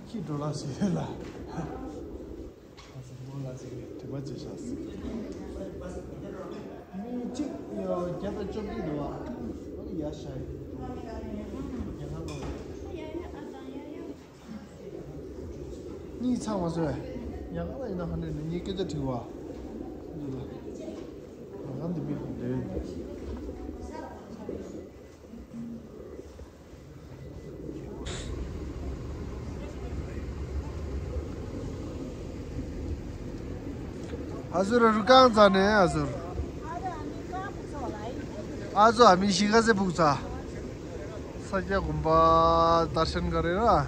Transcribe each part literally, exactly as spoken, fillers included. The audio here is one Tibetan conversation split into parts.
ཁྱི་འགྲོ་ལ་ཞིག་ཡོད་ལ། ཨ་ཙི་མོ་ལ་ཅིག་དྲི་མ་བྱེད་ཤག་ཟེར། མི་གཅིག་ཡོད་བརྒྱ་དང་བཅོ་བརྒྱད་འདུག་བ། ཨ་ནི་ཡར་ཤར་ཡོད་འདུག་རྒྱ་གར་ལོག་ཡོད། གཉིས་ཚང་མ་བཟོས། ཡང་ཨ་ལ་ཡིན་ན་ཧ་ནས་ནི་ངས་སྐད་ཆ་དྲི་བ། འདི་ལ། ང་གང་འདི་མི་དང་འབྲེལ་ཡོད། ཨ་ཟུར་རུ་རྐང་ཚ་ནས་ཨ་ཟུར། ཨ་ཟུར་ཨ་མི་ཤི་ཁ་སེ་ཕུག་ཚ། ས་སྐྱ་དགོན་པ་དར་ཤན་ག་རེ་ར། ཨ་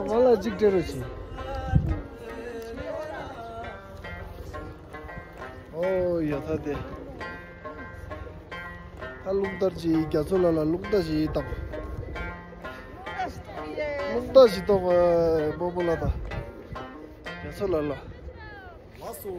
ང་ལ་གཅིག་སྤྲད་རོགས་གྱིས། ཨོ་ཡ་ད་དེ། ད་རླུང་རྟ་ཅིག་རྒྱ་མཚོ་ལ་ལ་རླུང་རྟ་ཞིག་བཏང་། རླུང་རྟ་ཞིག་གཏོང་བ་སྨོན་པོ་ལ་ད། རྒྱ་མཚོ་ལ་ལ། ལགས་སོ།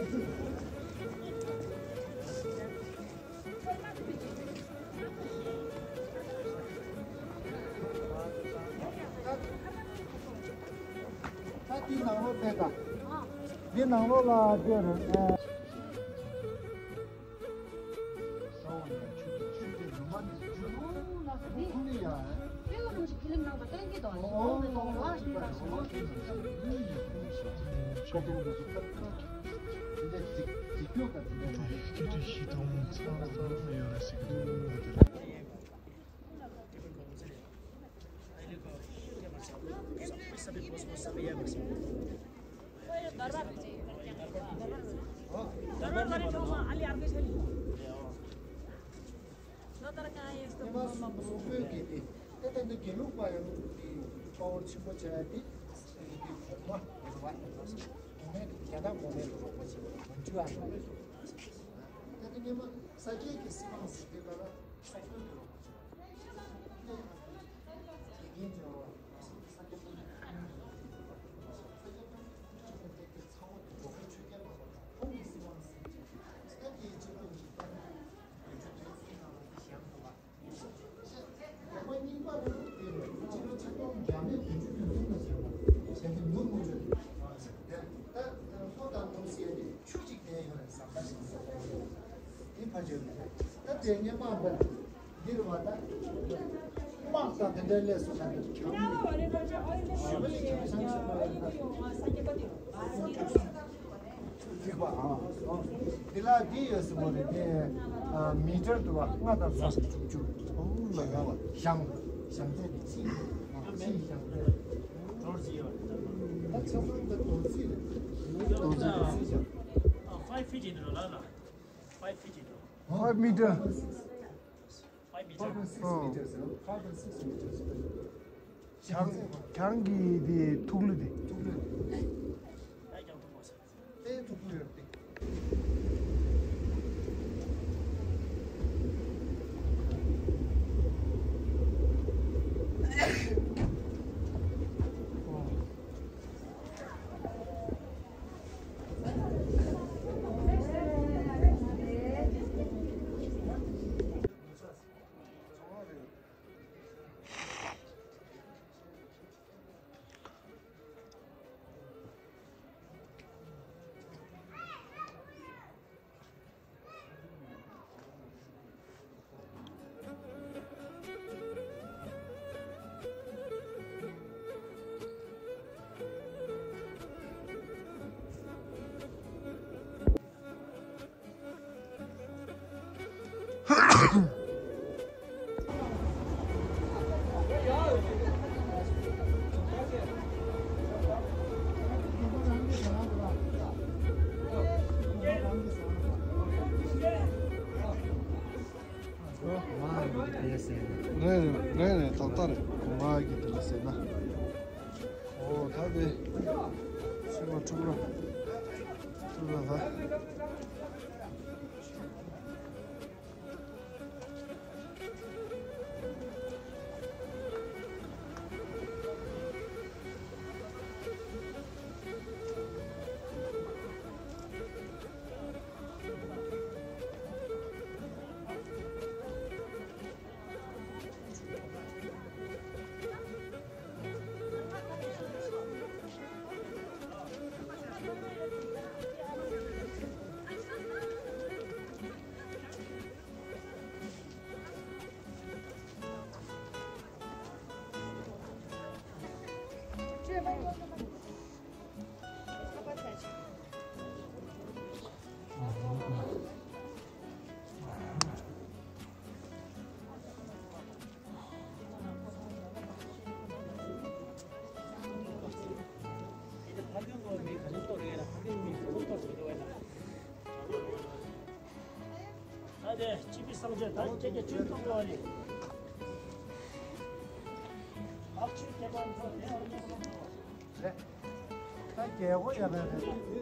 ད་འདི་ནང་ལོགས་བསྡད་དང་། འདི་ནང་ལོགས་ལ་བསྡད་རེད། ཉི་མ་གསུམ་པོ་བོད་ཀྱི་དེ་ཏན་ཏན་དུ་དགེ་ལུགས་པ་ཡང་དེ་དཔའ་བོ་ཆེན་པོ་བྱ་ཡ་དེ་དེ་གོང་མ་རེད་བ། གོང་མའི་རྒྱ་ནག་གོང་མའི་རོགས་པ་ཆེན་པོ་གོང་ཆུ་ཨ་མ་རེད། ཏན་ཏན་ཉི་མ་ས་སྐྱའི་གི་སྲིད་དབང་ཟེར་དེ་ག་ལ་སོག་པོའི་གི་རོགས་པ་ཆེན་པོ། དགེ་རྒན་ཅེས་པ། འདིར་བ་དང་། དམག་དང་དེ་འདྲའི་ལས་སུ་ཁ་ཐུག་གྱང་ཞུ་བ་ལས་ཀྱང་བྱང་ཞིང་པ་ཡོད་ན། འདི་ལ་འདི་ཡོད་སྲིད་པོ་རེད་དེ། མི་ཊར་དུ་བ་ལྔ་དང་སུམ་ཅུ་དྲུག་ཅུ། ཞང་ཞང་ཚད་དེ་ཕྱིའི་ཕྱིའི་ཞང་ཚད། ད་ཆ་ཚང་གི་རྡོ་རྩིག་རེད། རྡོ་རྩིག་རྡོ་རྩིག་ཞང་། Five feet in the ལ་ལ། Five feet in the. Five meter. Five meter. Five point six meters, you know, five point six meters. གྱང་གྱང་གི་དེ་ཐུག་ལུ་དེ། ཐུག་ལུ། དེ་ཐུག་ལུ་ཡོད་དེ། རེད་རེད་རེད་རེད། ཏག་ཏག་རེད། གོང་མ་གི་དེ་ལ་ཟེར་ན། ཨོ་ད་དེ་ཕྱི་ལོ་ཕྲུ་གུ་ཕྲུ་གུ་ལ། ད་དེ་སྤྱི་པའི་སངས་རྒྱས་ད་ཁྱེད་ཀྱི་ཆོས་གཏོང་བ་རེད། རེད། ད་རྒྱལ་སྒོ་ཡོད་པ་རེད།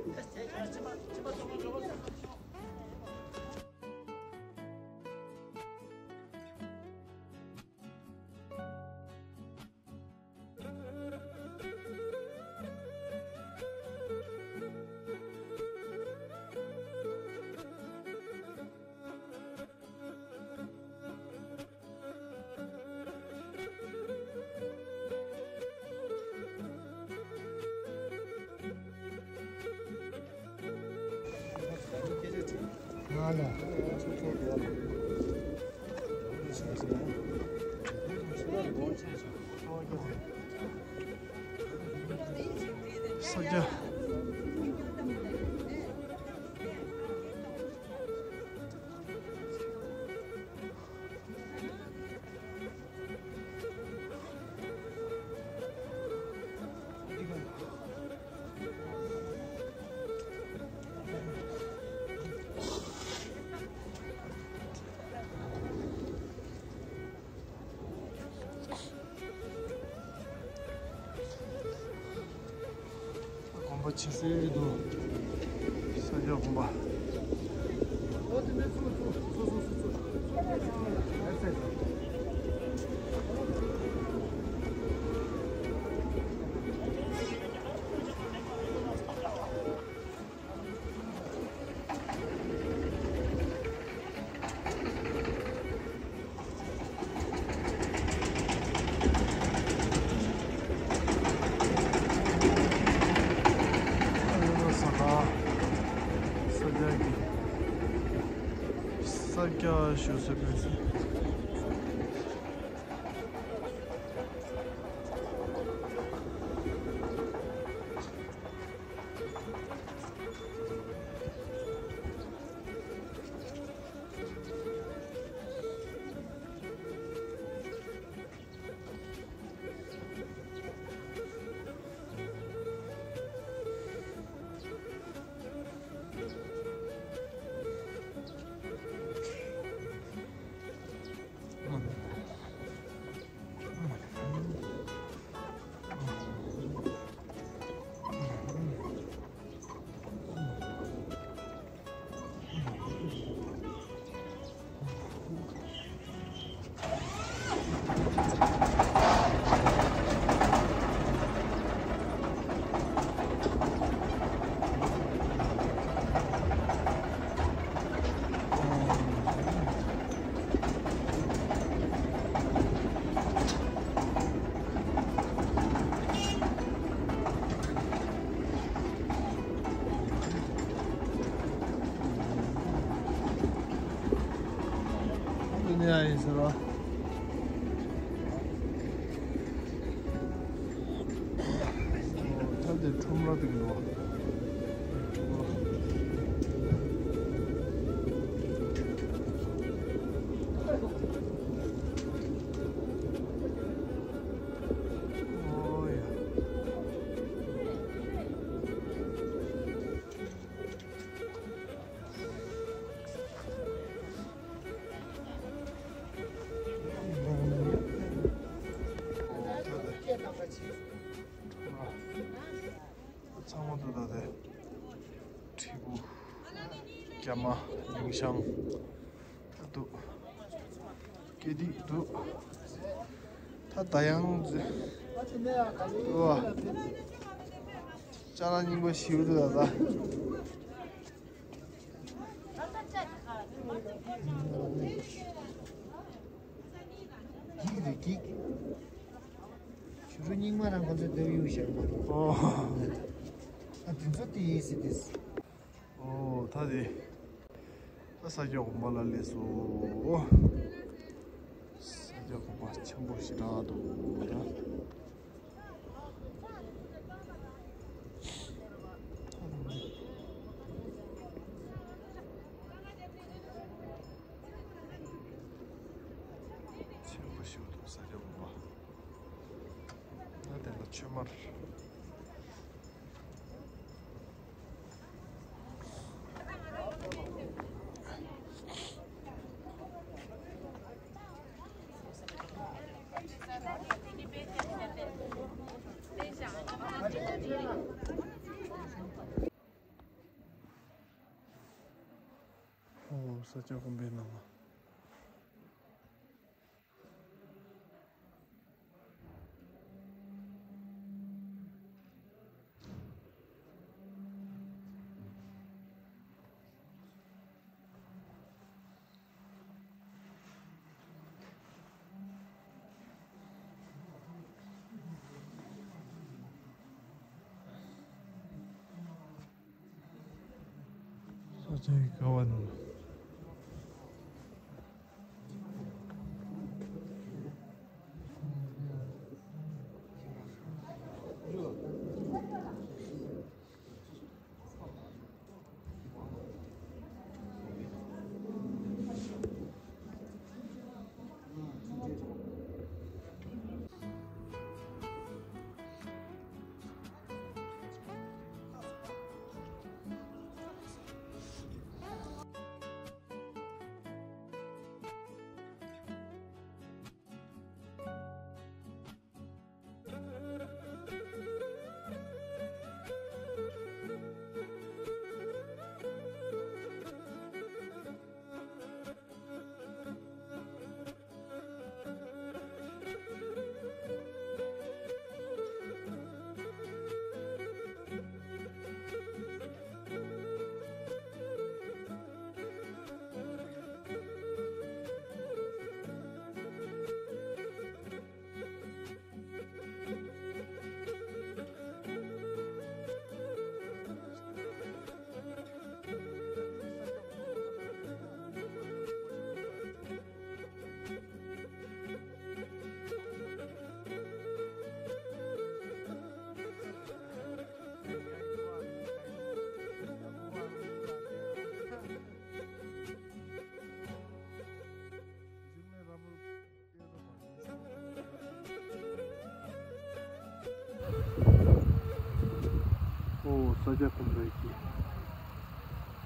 ས་སྐྱ། དགོན་པ་ཆེ་སའི་འདུག་ས་སྐྱ་དགོན་པ། ས་སྐྱ་ཞོ་སེ་ཕན་སི། འདི་ནས་ཡིན་ཟེར་བ། ད་དེ་ཁྲོམ་ར་དེ་འདུག་ཨོ་ཡ། ཚང་མ་འདུག་ད་དེ། དྲིལ་བུ། རྒྱ་མ། ལིང་ཤང་། འདུག་སྐེ་དིག་འདུག་ད་ད་ཡང་། ཨོ། ཅ་ལག་རྙིང་པ་ཞེ་པོ་འདུག་ད་ད། འགྱིག་རེད་འགྱིག་བྱུ་རུ་རྙིང་མ་རང་ཁོ་ཚོས་འདེབས་ཡོད་ཤག་མ་རེད། ཨོ། ཨ་དེ་ཚོ་དེ་ཡིན་སྲིད་དེ། ཨོ་ད་དེ། ད་ས་སྐྱ་དགོན་པ་ལ་སླེབས་སོང་། ས་སྐྱ་དགོན་པ་ཆེན་པོ་ཞེ་དྲག་འདུག་ད། ཆེན་པོ་ཞིག་འདུག་ས་སྐྱ་དགོན་པ། ད་དེ་ལ་ཆོས་མར། ས་སྐྱ་དགོན་པའི་ནང་ལ། ས་ཆའི་ཀ་བ་ནང་། ཨོ། ས་སྐྱ་དགོན་པའི་གི་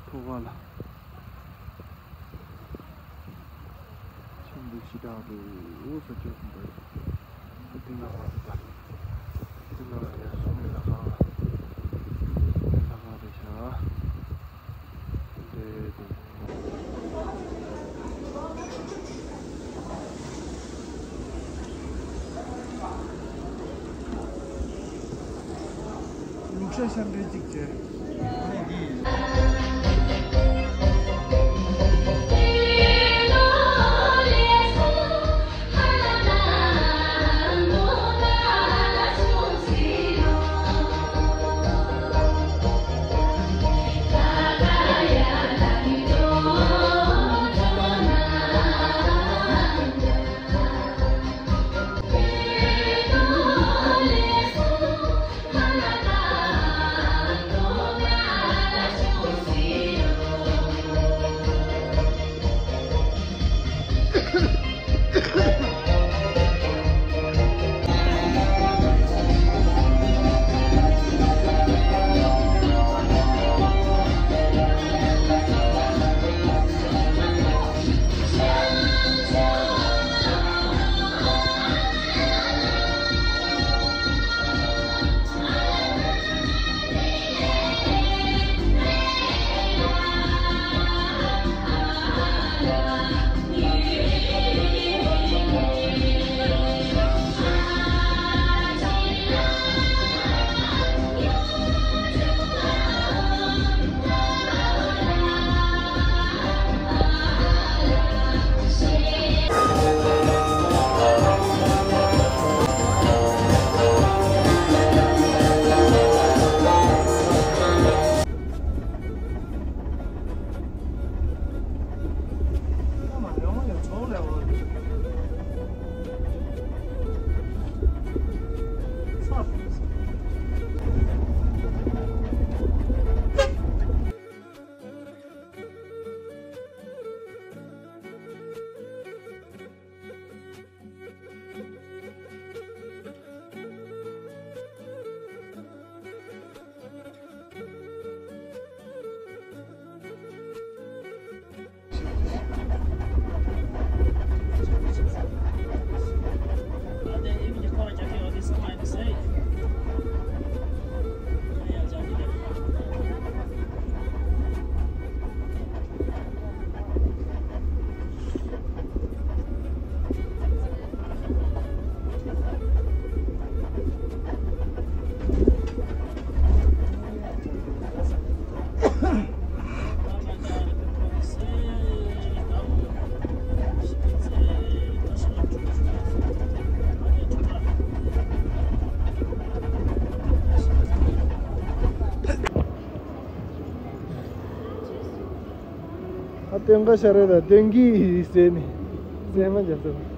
ཐོག་ཁ་ལ། ཆེན་པོ་ཞེ་དྲག་འདུག་ཨོ། ས་སྐྱ་དགོན་པའི་གི་སྟེང་ལ་ཁ་རེད་ད། སྟེང་ལ་ཁ་རེད། སོང་ནས་ལ་ཁ། ལ་ཁ་རེད་ཤག་ལུག་ཤ་ཤ་འདྲ་གཅིག་བྱས། སྟོན་ཁ་ཤར་རེད་ད། སྟོན་གྱི་ཟེར་ནས་ཟེར་མ་རྒྱབ་ཚར།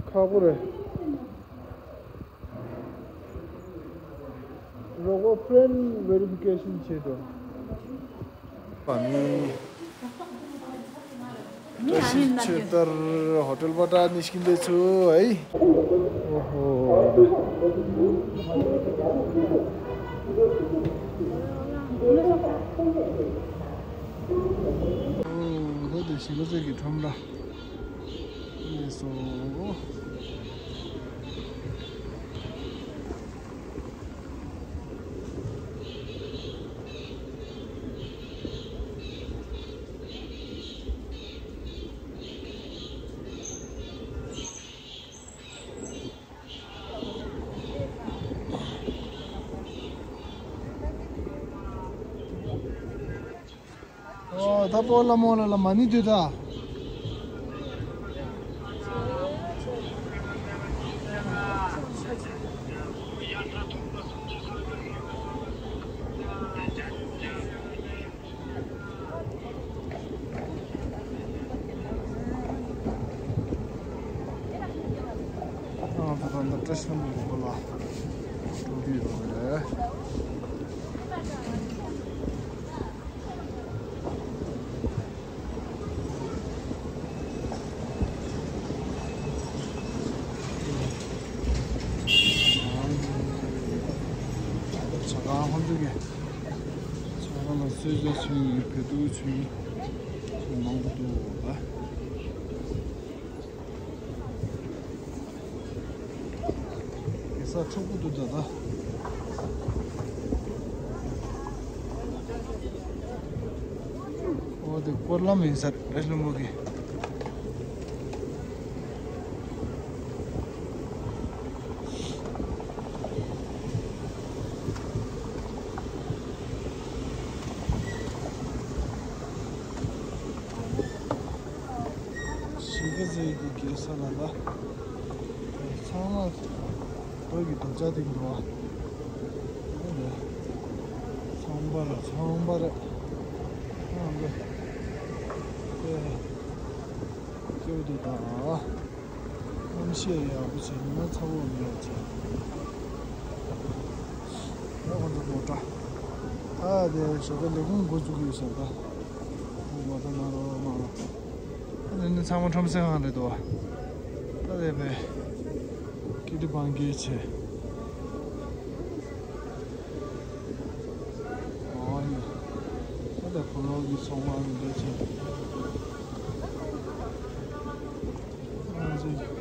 ཁག་པོ་རེད། རོགས་པ་friend verification བྱེད་དོ། བཀྲ་ཤིས་ཆོས་དར་ཧོ་ཊེལ་པ་ཏྲ་ནི་ཤིན་པེ་ཚུ་ཨེ། ཨོ་ཧོ། ཨོ་དེ་ཞི་བ་ཚེ་གི་ཁྲོམ་ར། ལགས་སོ། ཨོ་ད་པོ་ལ་མོ་ལ་ལ་མ་ནི་དུས་ད། ང་ཚོ་ད་ལྟ་བཀྲ་ཤིས་ལྷུན་པོའི་སྐོར་ལ་འགྲོ་གི་ཡོད་རེད། ཇ་ཁང་ཁོང་ཚོ་གི་ཇ་ཁང་ལ་གསོལ་ཇ་མཆོད་མཁན་བོད་ཐུག་མཆོད་མཁན་མང་པོ་འདུག་ལ། གེ་སར་འཁྲུག་པོ་འདུག་ད་ད། ཨོ་དེ་སྐོར་ལམ་ཡིན་ས་རེད་ལྷུན་པོ་གི། ཞི་བ་ཚེ་གི་གེ་སར་ལ་ད། ཚང་མ་བོད་ཀྱི་རྡོག་རྩ་དེ་འདུག་བ། ཚང་པར་ཚང་པར་ཨང་གི་དེ་སྐྱོ་དེ་དང་གནམ་གཤིས་ཡག་པོ་བྱས་ན་ཚ་བོ་མེད་པ་བྱས། ད་ཁོང་ཚོ་རྡོག་རྩ། ཨ་དེ་ཞོགས་པའི་ལས་ཁུངས་འགོ་བཙུགས་ཡོད་ཟེར་ད། མ་ད་ན་རོ་མ་རོ། ཨ་དེ་ནི་ཚང་མ་ཁྲོམ་སའི་ཁང་རེད་དོ། ཨ་དེ་བས་ཀི་ཏི་བང་གི་ཆེ། ཨོ་ཡ། ཨ་དེ་ཕོ་ལོ་གི་ཚོང་ཁང་རེད་ཆེ། ཨ་ཙི།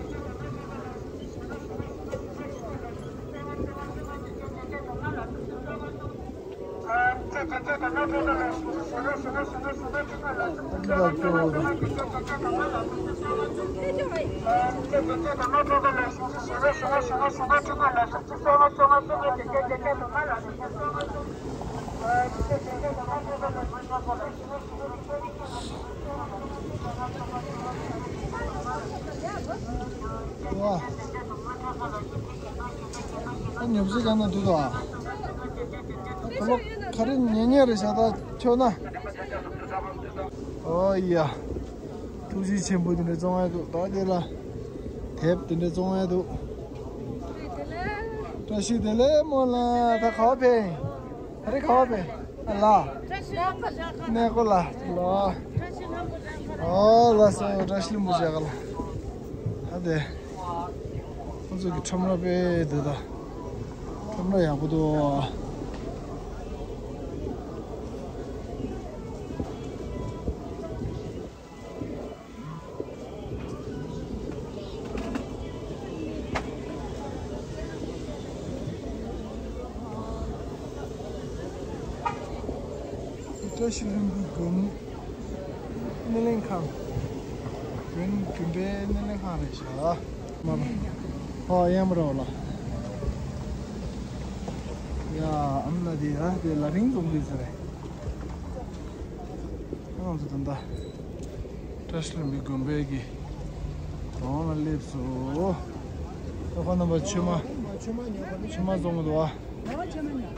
ཨ་ཉོབ་ཟི་ག་ན་འདུག་ཨ། ཁོ་ལོ་ག་རེ་ཉེ་ཉེ་རེ་ཤ་ད་ཁྱོད་ན། ཨོ་ཡ། ཐུགས་རྗེ་ཆེན་པོ་དེ་འདྲ་བཙོང་ཡ་འདུག་ད་དེ་ལ་དེབ་དེ་འདྲ་བཙོང་ཡ་འདུག་བཀྲ་ཤིས་བདེ་ལེགས་མོ་ལ་ད་ག་བ་ཕེ། ཨ་རེ་ག་བ་ཕེ། ཨ་ལ། གནས་སྐོར་ལ་ལ། ཨོ་ལ་སོ་བཀྲ་ཤིས་ལྷུན་པོ་བཞག་ག་ལ། ཨ་དེ། ཁོང་ཚོ་གི་ཁྲོམ་ར་དཔེ་འདི་ད། ཁྲོམ་ར་ཡག་པོ་འདུག་བཀྲ་ཤིས་ལྷུན་པོའི་དགོན་སྣེ་ལེན་ཁང་། དགོན་དགོན་པའི་སྣེ་ལེན་ཁང་རེད་ཤག་མ་ཨོ་ཡ་མ་རོ་ལ། ཡ་ཨམ་ལ་དེ་ཨ་དེ་ལ་རིང་འཛོམས་དུས་ཚོད་རེད། ང་ཚོ་ད་ལྟ་བཀྲ་ཤིས་ལྷུན་པོའི་དགོན་པའི་གི་གདོང་ལ་སླེབས་སོ། ཨོ་ཁོ་རྣམ་པ་ཆུ་མ་ཆུ་མ་བཙོང་གི་འདུག་ཨ།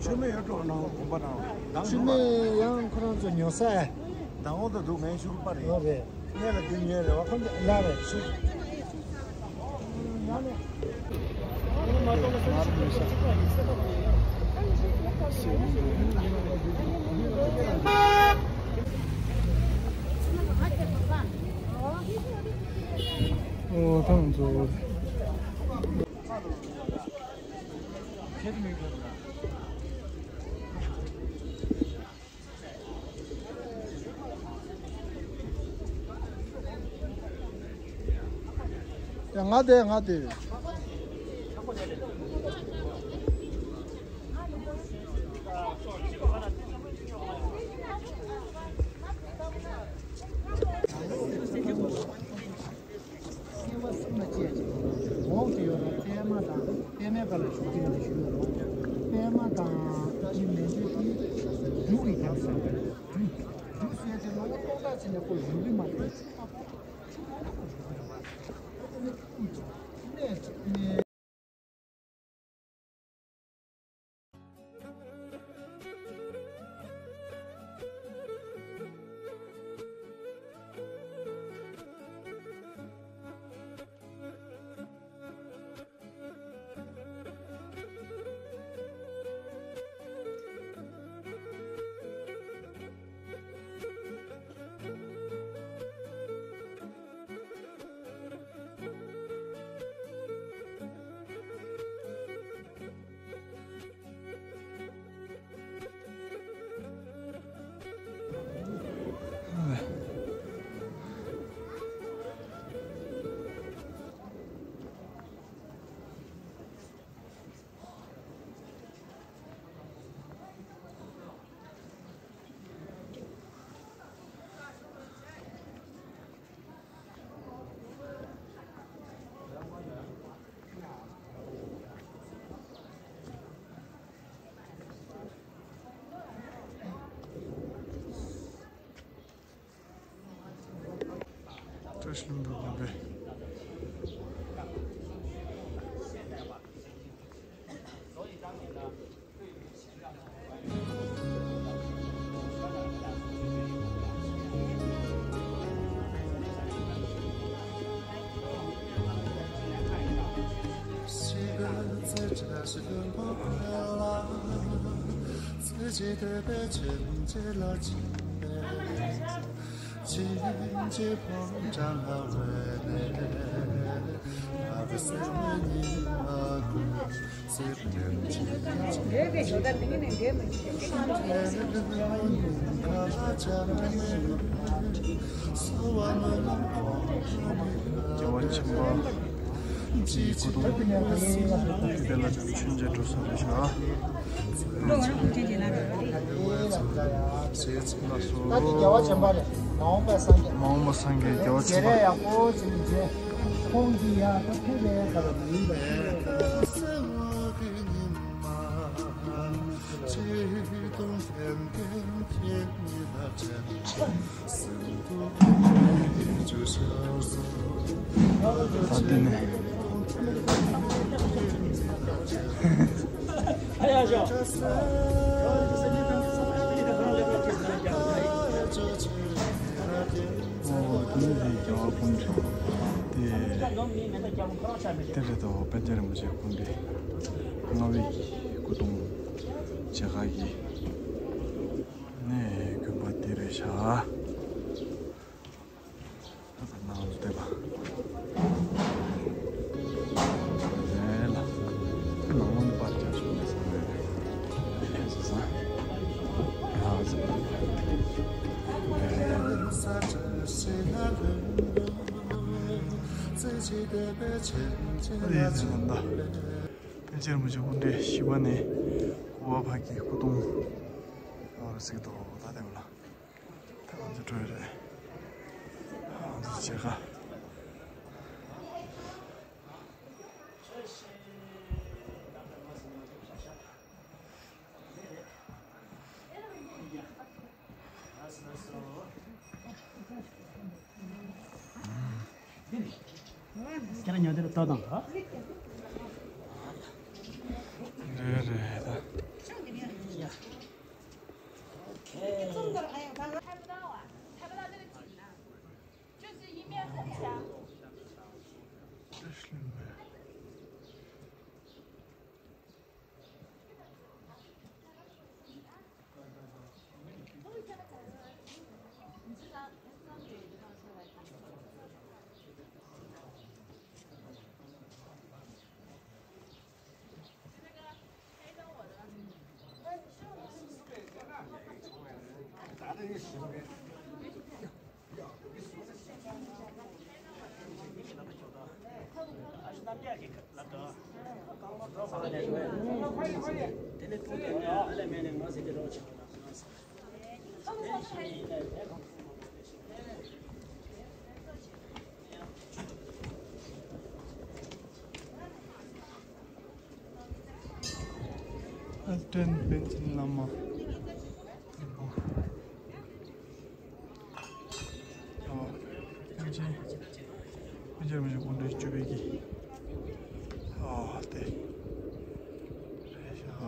ཆུ་མེ་ཡོད་འགྲོ་ནང་དགོན་པ་ནང་། ཆུ་མེ་ཡང་ཁོ་རང་ཚོ་ཉོ་ས། མདང་དགོང་དུ་འདུག་ངའི་ཤུག་པ་རེད། ཡོད་རེད། ངས་ལ་དེ་ཉོས་རེད་བ་ཁོང་ཚོ་ལ་རེད་ཤུག་ཨོ་ཐང་ཚོ། ཡ་ང་དེ་ང་དེ། བསྙེན་པ་གསུམ་ལ་བཅས་ཀྱི་འོག་ཏུ་ཡོད་པ་པད་མ་དང་པད་མའི་བར་ལ་བཞུགས་ཏེ་ཡོད་པ་ཞུ་ཡོད་རོ། པད་མ་དང་གི་མན་ཆད་དེ་འབྲུ་གི་རྒྱན་ཟེར་བ་རེད། འབྲུ་འབྲུ་ཟེར་དེ་ལོ་ངོ་སྟོང་ཕྲག་ཅིག་ནས་ཁོ་བཞུགས་ཀྱི་མ་རེད། ཆུ་ཁ་པོ་ཆུ་ཁ་པོ་བཞུགས་ཀྱི་རེད་པ། ཨ་ནི་གནས་གནས། བཀྲ་ཤིས་ལྷུན་པོའི་དགོན་པའི། རྒྱལ་བ་ཆེན་པོ། དེའི་སྐུ་གདུང་དེ་ལ་མཆོད་མཇལ་འགྲོ་ས་རེད་ཤག་ལགས་སོ། ད་དེ་རྒྱལ་བ་ཆེན་པོ་རེད། མ་འོངས་པའི་སངས་རྒྱས། མ་འོངས་པ་སངས་རྒྱས་རྒྱལ་བ་ཆེན་པོ། བྱས་ཡག་པོ་ཅིག་བྱས། ཁོང་གི་ཡ་ད་ཕེབས་པའི་ཁ་ལ་མ་ཡིན་པ་ཞིག་རེད། ད་དེ་ནས། ཨོ་དེ་ནས་དེ་རྒྱལ་བ་སྐུ་ཕྲེང་དེ་དེ་རེད་དོ། པཎ་ཆེན་རིན་པོ་ཆེ་སྐུ་འདི་ལྔ་པའི་སྐུ་གདུང་མཇལ་ཁ་གི་ནས་དགོན་པ་འདི་རེད་ཤག་ད་ནང་ལ་བལྟས་པ། རེད་ལ། ནང་ལོགས་ནས་པར་རྒྱག་ཆོག་མེད་ས་རེད། ཁྱེད་ཚོ་ས། ཡ་ཟེར། རེད་ལ། ཨ་རེད་ཟེར་ན་ད། པཎ་ཆེན་རིན་པོ་ཆེ་སྐུ་ཕྲེང་བཞི་པ་ནས་དགུ་པ་བར་གྱི་སྐུ་གདུང་། ཨོ་རེད་ཟེར་གི་འདུག་ད་དེ་མ་ལ། ད་ང་ཚོ་འགྲོ་ཡི་རེད། ང་ཚོ་མཇལ་ཁ། ཁྱེད་རང་ཉོ་དེ་ལ་ལྟོས་དང་། རེད་རེད་ད། ཨ་སྟོན་པཎ་ཆེན་བླ་མ། ཨོ། པཎ་ཆེན། པཎ་ཆེན་རིན་པོ་ཆེ་སྐུ་ཕྲེང་བཅུ་པའི་གི། ཨོ་དེ། རེད་ཤག་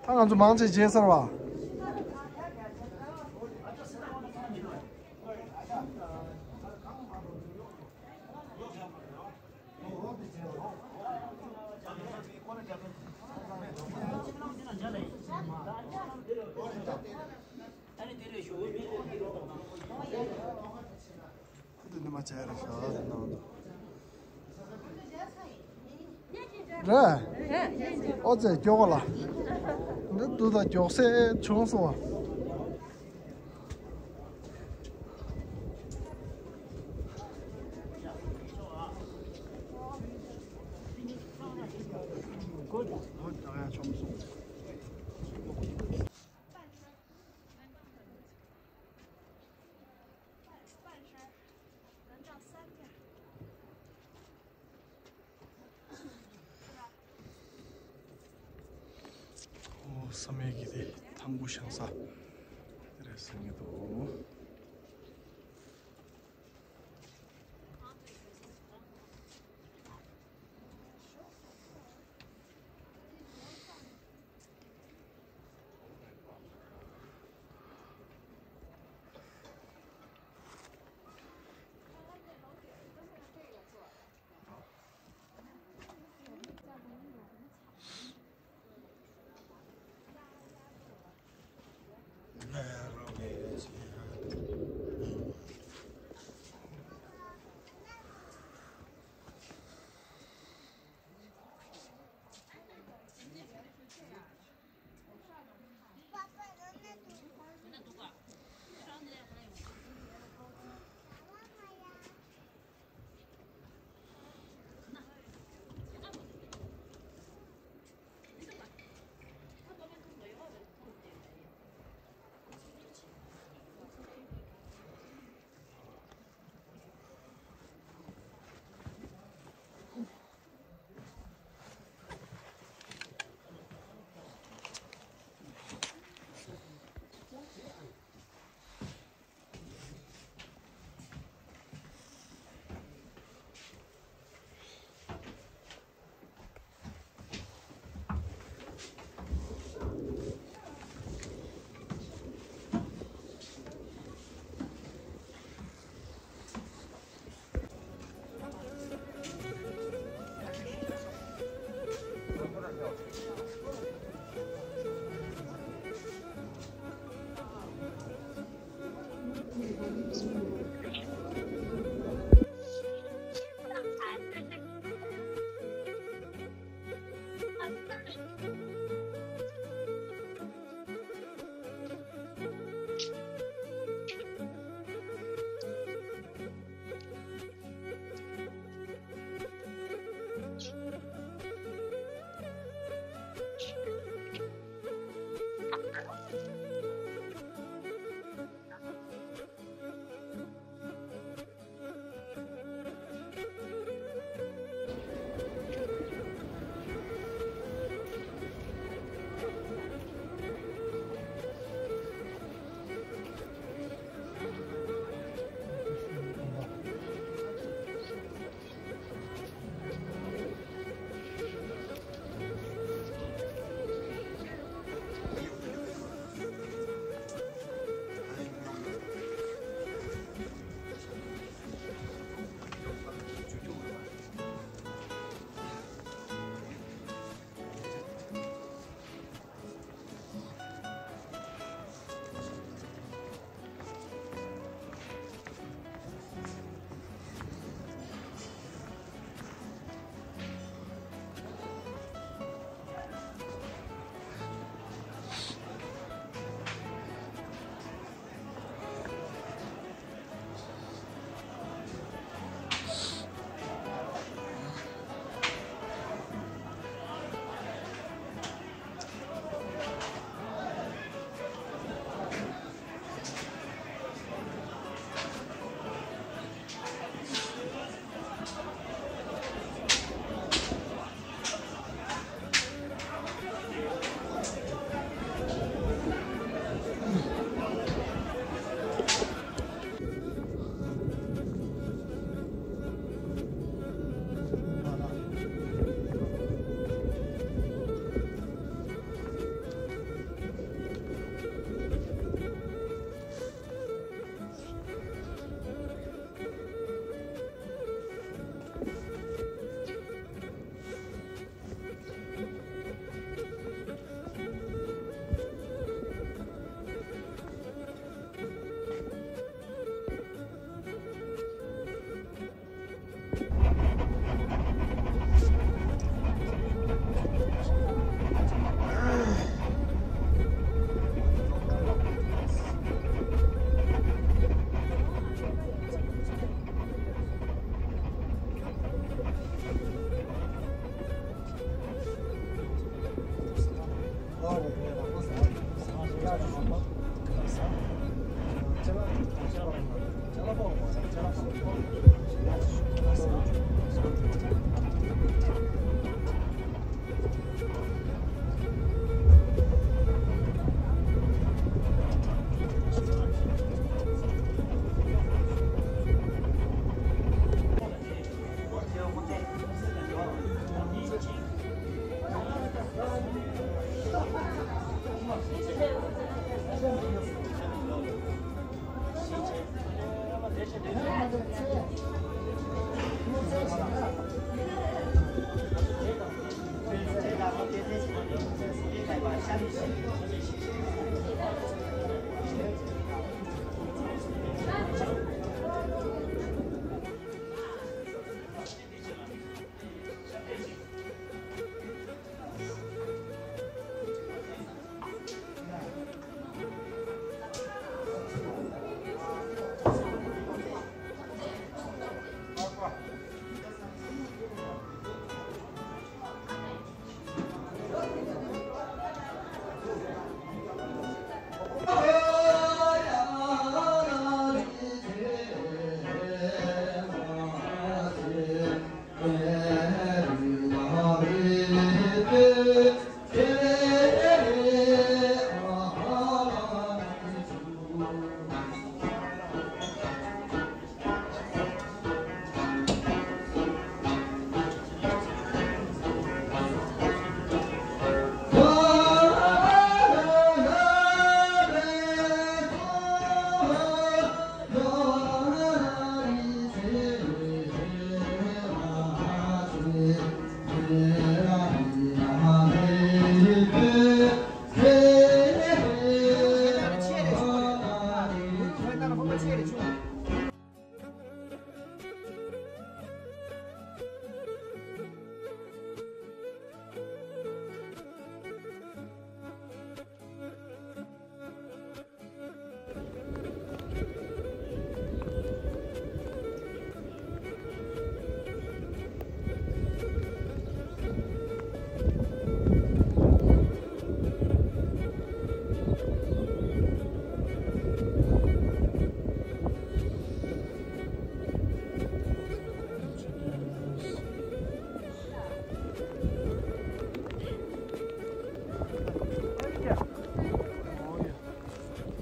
ད་ང་ཚོ་མང་ཆེ་བརྗེད་ཚར་བ། འདི་ནི་མ་བྱས་རེད་ཤག་ཟེར་གནང་འདུག་རེད། ཨོ་ཙེ་སྐྱོ་གོ་ལ། འདི་འདུག་ད་མགྱོགས་སེ་བྱུང་སོང་བ། ཨོ་བསམ་ཡས་ཀྱི་དེ་ཐང་བུ་ཤང་ས་དེ་རེད་ཟེར་གྱི་འདུག་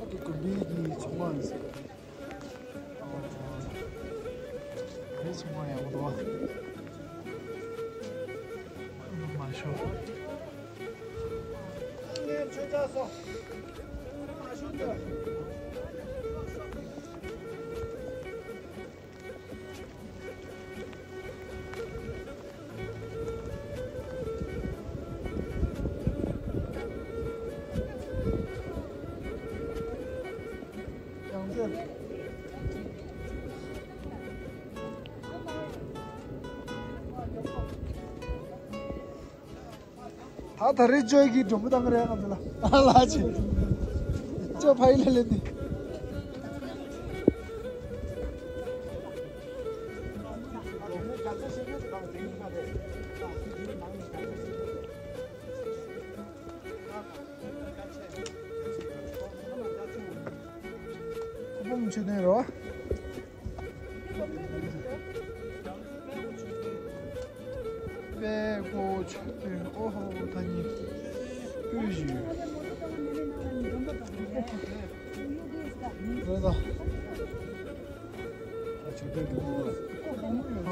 ཨ་ཏི་དགོན་པའི་གི་ཚོང་པ་ཡིན་ཟེར། ཨ་རེ་ཚོང་པ་ཡག་པོ་འདུག་བ། མ་ཤོག་ད་ད་རེས་ཅོ་གི་སྒྲོམ་བུ་བཏང་གི་རེད། ང་ཚོ་ལ་ཨ་ལ་ཅི་ཅོ་ཕ་ཡི་ལ་ལེན་ནི། སྐུ་འབུམ་མཆོད་རྟེན་རོ། དཔལ་སྐུ་མཆོད་རྟེན། ཨོ་ཧོ། ད་ནི་སྤོས་ཞིག་ཡོད་རེད་ད། ཨ། མཆོད་རྟེན་གྱི་སྐུ་འབུམ་ལ།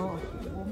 ཨ།